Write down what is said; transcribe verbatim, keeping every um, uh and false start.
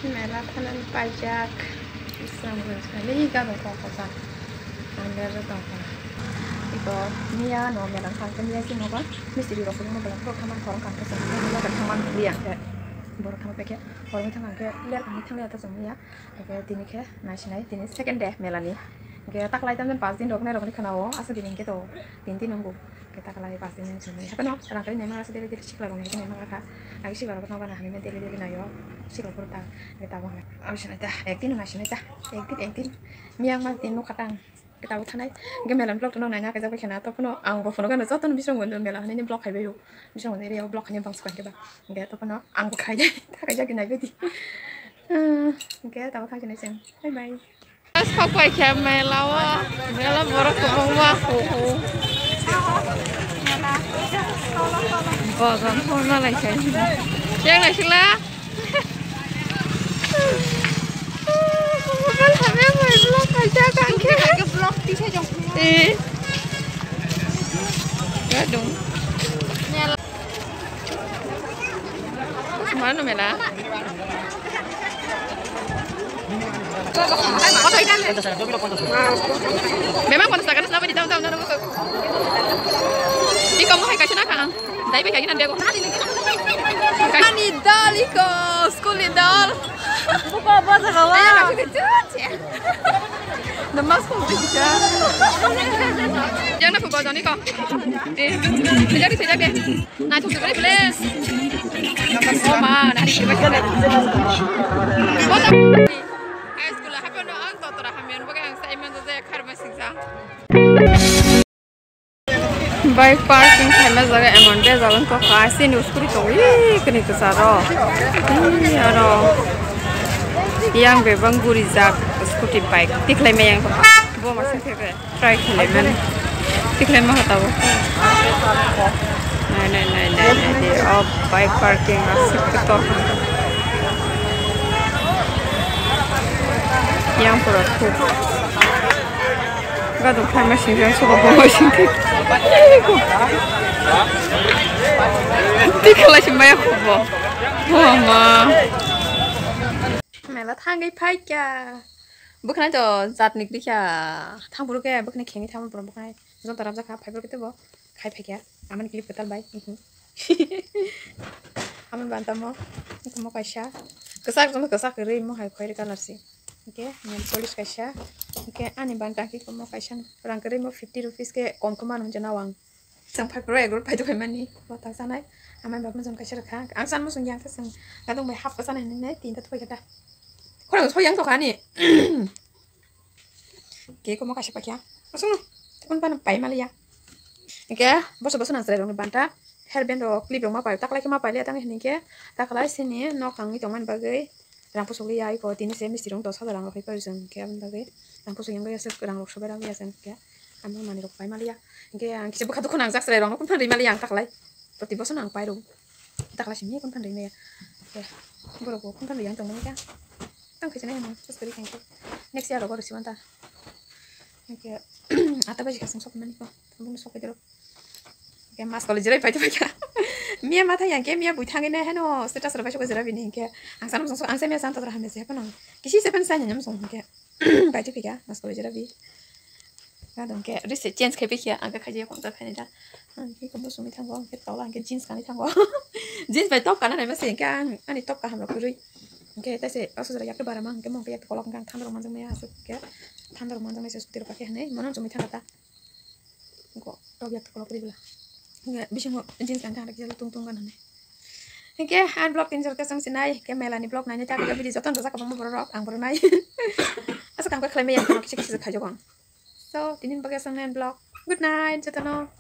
Mela thanani paijak. Islam gunjka ni gabon kok kok. Ang berajak tongkha. Iko miya no mela thangkhe miya sino ba mistiri rok sugui mobile rok thangman khorang kangkhe song. Mobile thangman liya khe. Borok thangma paikhe. Borok thangkhe ler kangni thangya ta song miya. Hingke tini khe naisinai, tini second day mela ni. Hingke taklai tamjani pas din rok nai rok ni khana o, aswk din hingke to tin din wngkuk. Hingke taklai pas din wngkuk. Haphano rang kari naima aswk daily daily sikla rok ni naima kha. Agi sikla rok no bana hamya daily daily naio. Sikla phuru ta, hingke tabuk hingke. Abo sinai ta, ek din naisinai ta, ek din, ek din. Miyang ma din nukha tang. Khe tabuk thanai. Hingke mela ni vlog no naina kajak bai khana. Tophuno ang bo phunukgano jotono bising bondo mela hinui ni vlog khaibai o. Bising bondo area o vlog khaina bangsa khe ba. Hingke tophuno ang bo khai dai. Thakai jagwi naibai di. Hingke tabuk thang khe nai chwng. Bye bye. Sok bai khe mela o. Mela borok kwbangma. Ho ho. Bagan hor na lai khe. Yang nai sila. Mobile hamya bai vlog kaisa kangkhe. Vlog tisa jong. Eh. Gadung. Mano mela. Memang kono sakan selalu di tahun-tahun lalu. Di kamu hai kasih nak ang. Dai bai kagina bego. Ani dal iko, school ni dal. Buka apa sih kawan? Ayo, aku kecil. The mask pun bisa. Jangan aku bawa ni kok. Eh, sejak sejak deh. Nah, cukup deh, please. Oh ma, nah, di sini. High school lah, apa no ang totora hamian bagai ang sa iman saja karma singsa. Bike parking khaima jaga emon bejal wngkha, sini scooty tongo, ee, kini kwcharo. Ee, aro yang bebak gurijak scooty bike tikhlai maya wngkha. Bo masing khe try khlai mani. Tikhlai ma kha tabuk. Nai, nai, nai, nai, nai, di, oh, bike parking aswk khe tor. Yang pura thuk. Gadok khaima singjak sobo bo singkhe. Tikhlai si maya khubo. Bo ma. Mela thangwi phaikha. Bwkhwnai to jatni kwrwikha. Thangphuru khe bwkhwnai khengwi thangma borok bwkhwnai. Jonta rabjak kha phaiphuru khe teibo khai phaikha. Amani clip kwtal bai. Amoni bantamo. Tamo kaisa. Kwchak jongno kwchak kwrwi mo hai khoiri colour si. Hingke nail polish kaisa. Hingke ani banta khe komo kaisa rang kwrwi mo fifty rupees khe kom khe mano hwnwi nao ang. Chwng phai phuru egg roll phai tongmani bota chanai. Amai bapno chwng kaisa rwkha. Ang chanma chwng yang khe chwng gadong bai half khe chanai hinwi nai tinta thuphaikhe ta. Khorang so yang tokha ani. Khe komo kaisa paikha. Aswkno. Tei phano pai maliya. Hingke boso boso nang chwrai rokni banta. Hairband rok clip rok ma pai taklai khe ma pailiya tang hinkhe taklai sini nok tangwi tongmani bagwi rang pusugwi ya iko tini se misti rok dos hajar rang rok phai paio chwng hinkhe aboni bagwi rang pusugwi yang aswk rang rok sobai rang ya chwng hinkhe ang manwi rok pai maliya hinkhe ang kisa bwkha dukhu nangjak chwrai rok no phunukgwi maliya ang taklai proti boso no ang pai rw. Takla simi kon thandai maya. Oke. Borok bo kon thandai yang tongmani kha. Tang khe sinai hwnwi sus kwrwi khe. Next year rogo rwsiban ta. Oke. Ata baji khasong sok mani ko. Bung sok dero. Oke, mas college rai paito paika. Mia matha yang ke mia bui thangi ne heno status ro paisok jera bini ke. Ang sanam song ang se mia san to hamya se kono. Kisi se pen sa nyam song ke. Paito paika mas college rai bi. Adong ke rese change khai paikha, ang khe khaijak ya, khonsa khainai da. Ang khe kobo songwi thango, ang khe tola, ang khe jeans kanwi thango. Jeans bai top kana naima se, ang khe ang ani top kaham rok kwrwi. Ang khe taise aswk jora yak bara ma, ang khe mung khe yak kolok, ang thanda rok manjak maya aswk khe thanda rok manjak nai se scooty rok khe hinwi mono chumui thanga ta. Ang khe top yak kolok kwrwi bwla. Ang khe bisingo jeans kanwi thang rok kisa tung tung gana nai. Ang khe ang vlog tin jor khe chwng sinai, khe mela ni vlog nainai ta video joto rwjak kwbangma borok rok, ang borok nai. Aswk ang khe khlai maya, kisa kisa khaijak ang. So, tini bagwi aswk nai vlog. Good night, jotono.